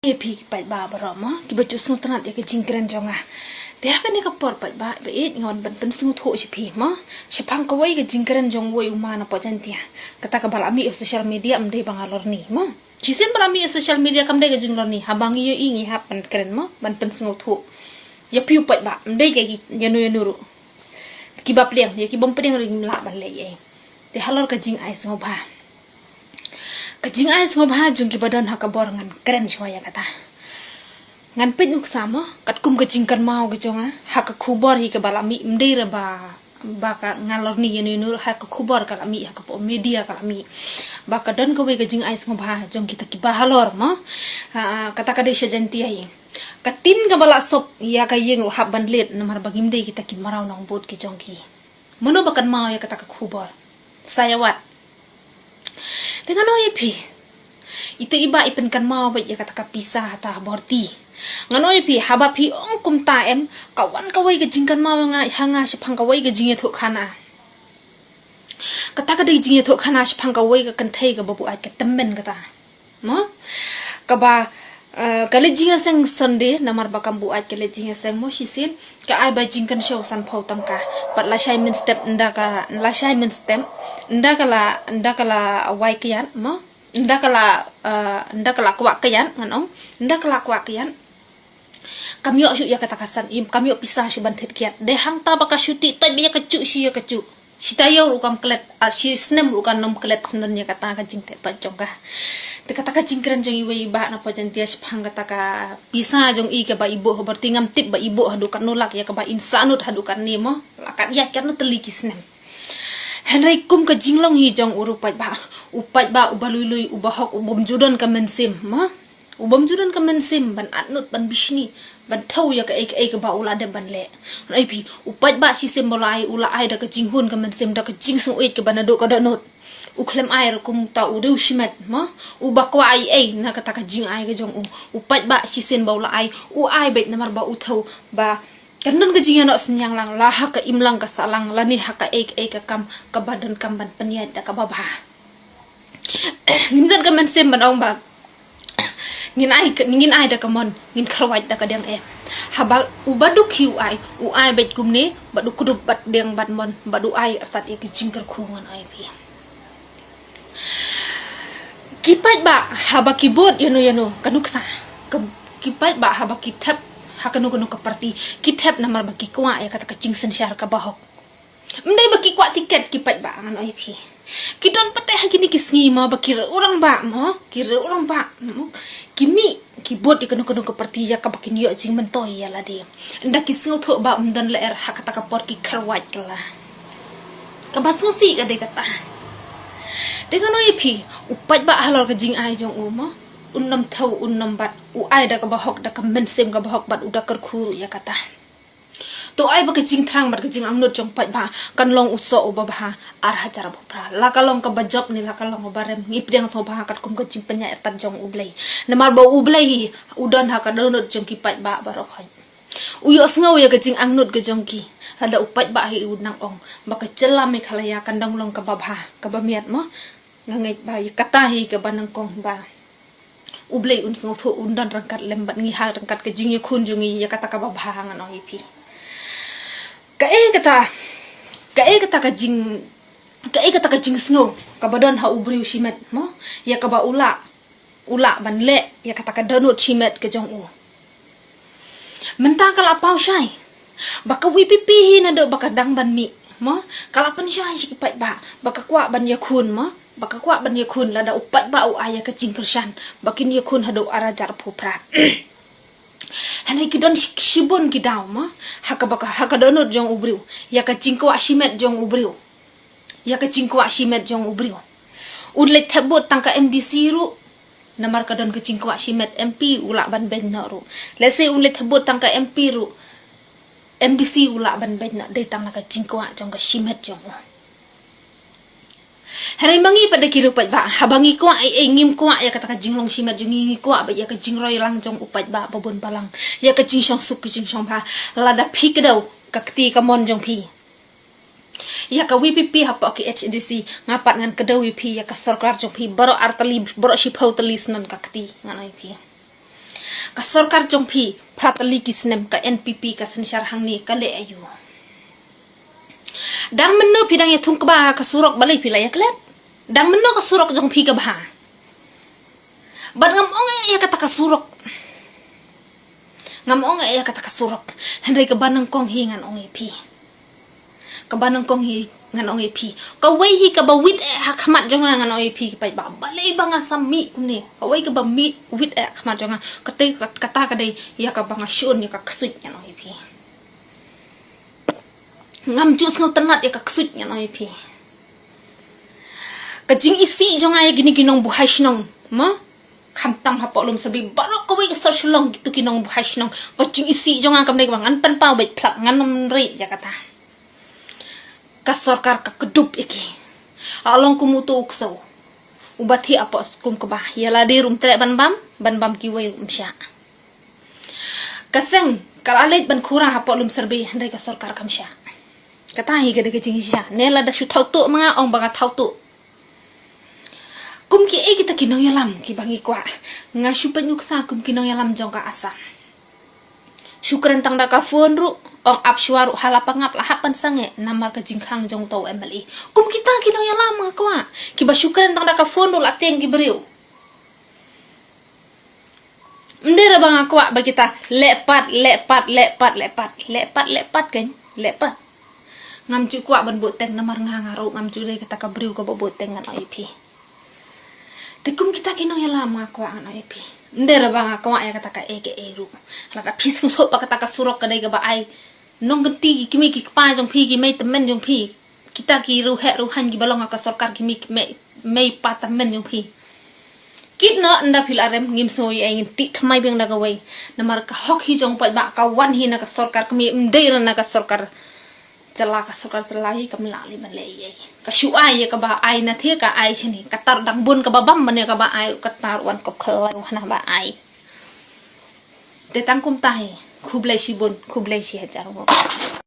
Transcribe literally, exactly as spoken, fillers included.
Ïa phi ki paidbah baroh mo, kiba ju sngewtynnat ïa ka jingkren jong nga. Te ha kane ka por paidbah, ba ïeit nga wan ban pynsngewthuh sha phi mo. Shaphang kawei ka jingkren jong uwei u ma na Pojaiñtia. Kata kaba la mih ha social media, ym dei ba nga lorni mo. Shisien ba la mih ha social media kam dei ka jinglorni, haba ngi ïohi ngi hap ban kren mo, ban pynsngewthuh. Ïa phi u paidbah, ym dei ka ïa no ïa no ruh. Kiba pdiang, ïa kibym pdiang ruh ngim lah ban leh ei. Te halor ka jingai sngewbha. Ka jingai sngewbha jong kiba don ha ka bor ngan kren shuwa ïa kata. Ngan peit nuksa mo, katkum ka jingkynmaw ka jong nga, ha ka khubor hi kaba la mih, ym dei re ba, ba ka nga lorni ïa no ïa no, ha ka khubor ka la mih, ha ka pdeng media ka la mih. Ba ka don kawei ka jingai sngewbha jong kita kiba halor mo. Ha, kata ka dei sha Jaiñtia hi. Ka tin kaba la sop ïa ka ïing ruh hap ban leit namar ba ngim dei kita ki mraw nongbud ki jong ki. Mano ba kynmaw ïa kata ka khubor? Sa ïa wad. Te ngan ong ïa phi. Ita i bah i pynkynmaw beit ïa kata ka pisa hata ha Borti. Ngan ong ïa phi, haba phi ong kumta em, ka wan kawei ka jingkynmaw ha nga, ha nga shaphang kawei ka jingïathuhkhana. Kata ka dei jingïathuhkhana shaphang kawei ka kynthei kaba buaid ka tymmen kata. Mo? Kaba, eh, ka leit jingïaseng Sunday, namar ba kam buaid ka leit jingïaseng mo shisien. Ka ai ba jingkynshew sanphew tyngka. Bad lashai mynstep ynda ka, lashai mynstep ynda ka la, ynda ka la wai kyiad mo. Ynda ka la, eh, ynda ka la kwah kyiad ngan ong. Ynda ka la kwah kyiad. Kam ïoh shuh ïa kata ka san, im kam ïoh pisa shuh ban thied kyiad. Dei hangta ba ka shu tih toit beit ïa ka juh shi ïa ka juh. Shi taïew ruh kam klet, ah, shi snem ruh kam nym klet snem ïa kata ka jingtih toit jong ka. Te kata ka jingkren jong iwei i bah na Pojaiñtia shaphang kata ka pisa jong i kaba i buh ha Borti ngam tip ba i buh haduh katno lak ïa kaba in sahnud haduh katne mo. La kat ïaid katno tylli ki snem. Hynrei kum ka jinglong hi jong u ruh paidbah. U paidbah uba lui lui, uba hok, u bym ju don ka mynsiem mo. U bym ju don ka mynsiem ban atnud ban bishni, ban thew ïa kaei kaei kaba u la dep ban leh. Ngan ong ïa phi, u paidbah shisien ba u la ai, u la ai da ka jinghun ka mynsiem, da ka jingsngewbha kaba naduh ka dohnud. U khlem ai ruh kumta u riew shimet mo. Uba kwah ai ei na kata ka jingai ka jong u. U paidbah shisien ba u la ai, u ai beit namar ba u thew ba kan don ka jingïanoh synñiang lang, la ha ka imlang ka sahlang, lane ha kaei kaei ka kam kaba donkam ban pynïaid da kaba bha. Ngim don ka mynsiem ban ong ba ngin ai, ngin ai da ka mon, ngin kyrwat da ka diang em. Haba uba duk hi u ai, u ai beit kumne, bad u kdup bad diang bad mon, bad u ai artat ïa ka jingkyrkhu ngan ong ïa phi. Ki paidbah haba ki bud ïano ïano ka nuksa. Ka, ki paidbah haba ki thep ha kano kano ka parti, ki thep namar ba ki kwah ïa kata ka jingsynshar kaba hok. Ym dei ba ki kwah tiket ki paidbah ngan ong ïa phi. Ki don pat ha kine ki sngi mo ba ki riew rangbah mo, ki riew rangbah mo. Ki mih, ki bud ïa kano kano ka parti ïa kaba kin ïoh jingmyntoi ïa lade. Ynda ki sngewthuh ba ym don lyer ha kata ka por ki kyrwat kylla. Kaba sngewsih ka dei kata. Te ngan ong ïa phi, u paidbah halor ka jingai jong u mo. Un nym thew, un nym bat, u ai da kaba hok, da ka mynsiem kaba hok bad u da kyrkhu ïa kata. To ai ba ka jingthrang bad ka jingangnud jong paidbah kan long u soh uba bha ar hajar arphew phra. La ka long kaba jop ne la ka long kaba rem, ngi pdiang sngewbha katkum ka jingpynïaid artat jong U Blei. Namar ba U Blei hi u don ha ka dohnud jong ki paidbah baroh khoit. U ïohsngew ïa ka jingangnud ka jong ki. Lada u paidbah hi u nang ong ba ka jylla Meghalaya kan dang long kaba bha, kaba miat mo. Nga ngeit ba ïa kata hi kaba nyngkong ba U Blei un sngewthuh, un don ryngkat lem bad ngi ha ryngkat ka jingïakhun jong ngi ïa kata kaba bha ngan ong ïa phi. Kaei kata, kaei kata ka jing, kaei kata ka jingsngew kaba don ha u briew shimet mo, ïa kaba u lah, u lah ban leh ïa kata ka dohnud shimet ka jong u. Mynta ka la paw shai ba ka V P P hi naduh ba ka dang ban mih mo, ka la pynshai sha ki paidbah ba ka kwah ban ïakhun mo, ba ka kwah ban ïakhun. Lada u paidbah u ai ïa ka jingkyrshan ba kin ïakhun haduh ar hajar arphew phra. Hynrei ki don shi-, shibun ki daw mo, ha kaba ka, ha ka dohnud jong u briew, ïa ka jingkwah shimet jong u briew. Ïa ka jingkwah shimet jong u briew. Un leit thep vote tang ka M D C ruh. Namar ka don ka jingkwah shimet, M P u lah ban beiñ noh ruh. Lehse un leit thep vote tang ka M P ruh, M D C u lah ban beiñ noh, dei tang na ka jingkwah jong ka shimet jong u. Hynrei ma ngi pat da ki riew paidbah, haba ngi kwah ei ei, ngim kwah ïa kata ka jinglong shimet jong ngi, ngi kwah beit ïa ka jingroi lang jong u paidbah ba bun balang. Ïa ka jingshong suk ka jingshong bha. Lada phi kdew ka kti ka mon jong phi ïa ka V P P hapoh ki H A D C, nga pat ngan kdew ïa phi ïa ka sorkar jong phi baroh ar tylli, baroh shiphew tylli snem ka kti, ngan ong ïa phi. Ka sorkar jong phi, phra tylli ki snem ka N P P ka synshar hangne ka leh aïu? Dang mynno phi dang ïa thung kba ka surok balei phi la ïa klet? Dang mynno ka surok jong phi ka bha? Bad ngam ong ïa kata ka surok. Ngam ong ïa kata ka surok. Hynrei kaba nyngkong hi ngan ong ïa phi. Kaba nyngkong hi ngan ong ïa phi. Kawei hi kaba wit eh ha khmat jong nga ngan ong ïa phi ki paidbah. Balei ba nga sa mih kumne. Kawei kaba mih wit eh ha khmat jong nga. Kata, kata ka dei ïa kaba nga shun ïa ka ksuid ngan ong ïa phi. Ngam ju sngewtynnat ïa ka ksuid ngan ong ïa phi. Ka jingisih jong nga ïa kine ki nongbuhai shnong. Ma? Khamtam hapoh Lumsyrbi baroh kawei ka sor Shillong kito ki nongbuhai shnong. Ka jingisih jong nga kam dei kaba ngan pynpaw beit phlak ngan ym ri ïa kata. Ka sorkar ka kdup ïa ki. Along kum uto u ksew. Uba thiah hapoh skum kba. Ïa lade ruh um treh ban bam, ban bam kiwei ruh um shah. Ka seng, ka la leit ban khura hapoh Lumsyrbi, hynrei ka sorkar kam shah. Kata hi ka dei ka jingshisha. Ne lada shu thaw tuh ma nga ong ba nga thaw tuh. Kum kiei kita ki nongïalam kiba ngi kwah. Nga shu peit nuksa kum ki nongïalam jong ka Assam. Shu kren tang da ka phone ruh, ong ap shuwa ruh ha la pangap la hap ban sangeh namar ka jingkhang jong uto u M L A. Kum kita ki nongïalam nga kwah. Kiba shu kren tang da ka phone ruh la tieng ki briew. Ym dei re ba nga kwah ba kita leh pat, leh pat, leh pat, leh pat, leh pat, leh pat kan, leh pat. Ngam ju kwah ban buh teng namar nga nga ruh ngam ju dei kata ka briew kaba buh teng ngan ong ïa phi. Te kum kita ki nongïalam nga kwah ngan ong ïa phi. Ym dei re ba nga kwah ïa kata ka A K A ruh. Lada phi sngewthuh ba kata ka surok ka dei kaba ai nongkynti ki kmie ki kpa jong phi ki mei tymmen jong phi. Kita ki riewheh riewhaiñ kiba long ha ka sorkar ki mei, mei, mei pa tymmen jong phi. Kit noh ynda phi la rem ngim sngew ïa ngin tih thymmai biang da kawei. Namar ka hok hi jong paidbah ka wan hi na ka sorkar kmie ym dei re na ka sorkar jylla, ka sorkar jylla hi kam lah lei ban leh ei ei. Ka shu ai ïa kaba ai na thie ka ai shane. Kata dang bun kaba bam ban ïa kaba ai kata wan kop khlaiñ hana ba ai. Te tang kumta hi. Khublei shibun, khublei shi hajar nguh.